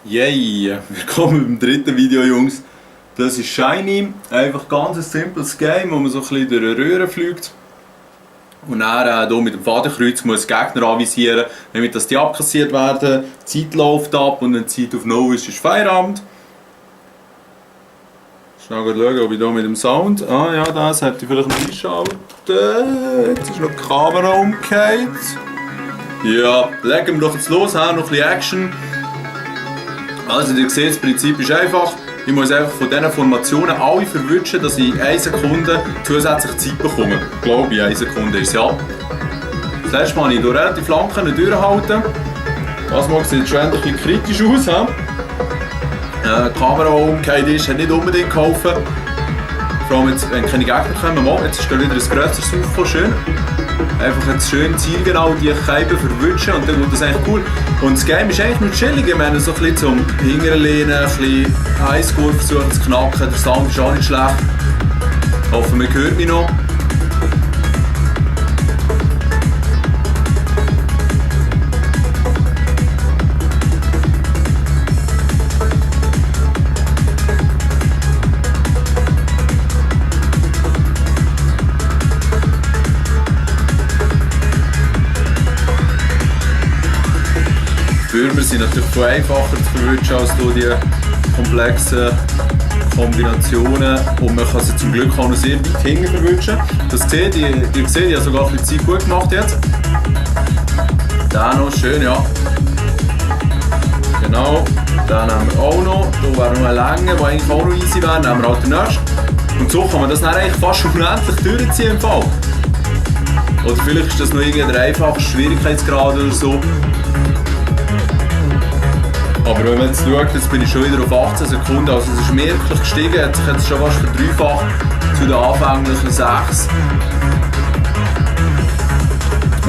Yay! Willkommen beim dritten Video, Jungs. Das ist Shiny. Einfach ganz ein simples Game, wo man so ein bisschen durch eine Röhre fliegt. Und dann hier mit dem Fadenkreuz muss Gegner anvisieren, damit dass die abkassiert werden. Die Zeit läuft ab und wenn die Zeit auf Null ist, ist Feierabend. Schnell schauen, ob ich hier mit dem Sound... Ah ja, das hätte ich vielleicht noch einschalten. Jetzt ist noch die Kamera umgekehrt. Ja, legen wir doch jetzt los, haben noch ein bisschen Action. Also ihr seht, das Prinzip ist einfach. Ich muss einfach von diesen Formationen alle verwünschen, dass ich 1 Sekunde zusätzlich Zeit bekomme. Ich glaube, 1 Sekunde ist es ja. Das letzte Mal konnte ich durch relativ Flanken durchhalten. Das Mal sieht es schon ein bisschen kritisch aus. Die Kamera, die umgekehrt ist, hat nicht unbedingt geholfen. Vor allem jetzt, wenn keine Gegner kommen. Jetzt ist da wieder ein grösseres aufgekommen. Schön. Einfach jetzt schön zielgenau die Scheibe verwünschen und dann wird das eigentlich cool. Und das Game ist eigentlich nur chillig. Wir haben so ein bisschen zum Hinterlehnen, ein bisschen Highscore versuchen zu knacken. Der Sound ist auch nicht schlecht. Ich hoffe, man hört mich noch. Würmer sind natürlich viel einfacher zu verwünschen als die komplexen Kombinationen und man kann sie zum Glück auch noch sehr weit hinten verwünschen. Das seht ihr, ich habe sogar ein bisschen Zeit gut gemacht jetzt. Da noch, schön, ja. Genau, den haben wir auch noch. Hier wäre noch eine Länge, die eigentlich auch noch easy wäre, dann haben wir halt den nächsten. Und so kann man das dann eigentlich fast unendlich durchziehen im Fall. Oder vielleicht ist das noch irgendein einfacher Schwierigkeitsgrad oder so. Aber wenn man jetzt schaut, jetzt bin ich schon wieder auf 18 Sekunden, also es ist merklich gestiegen, hat sich jetzt schon fast verdreifacht zu den anfänglichen 6.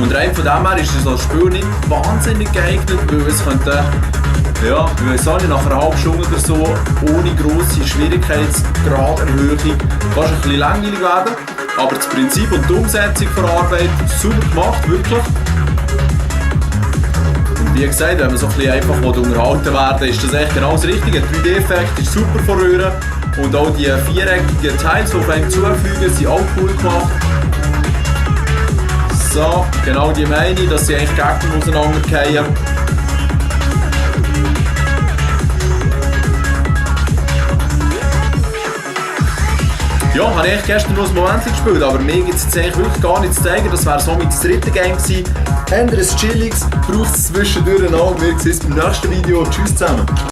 Und rein von dem her ist das als Spiel nicht wahnsinnig geeignet, weil es könnte, ja, ich weiß auch nicht, nach einer halben Stunde oder so, ohne grosse Schwierigkeitsgraderhöhung fast ein bisschen langweilig werden. Aber das Prinzip und die Umsetzung der Arbeit super gemacht, wirklich. Wie gesagt, wenn man so ein bisschen einfach unterhalten werden, ist das echt genau das Richtige. Der 3D-Effekt ist super von Röhren und auch die viereckigen Teils, die auf einem zufügen, sind auch cool gemacht. So, genau die meine ich, dass sie eigentlich Gegner auseinanderfallen. Ja, habe ich gestern noch ein Moment gespielt, aber mir gibt es jetzt eigentlich wirklich gar nichts zu zeigen. Das wäre somit das dritte Game gewesen. Anderes Chilliges, braucht es zwischendurch noch. Wir sehen uns beim nächsten Video. Tschüss zusammen.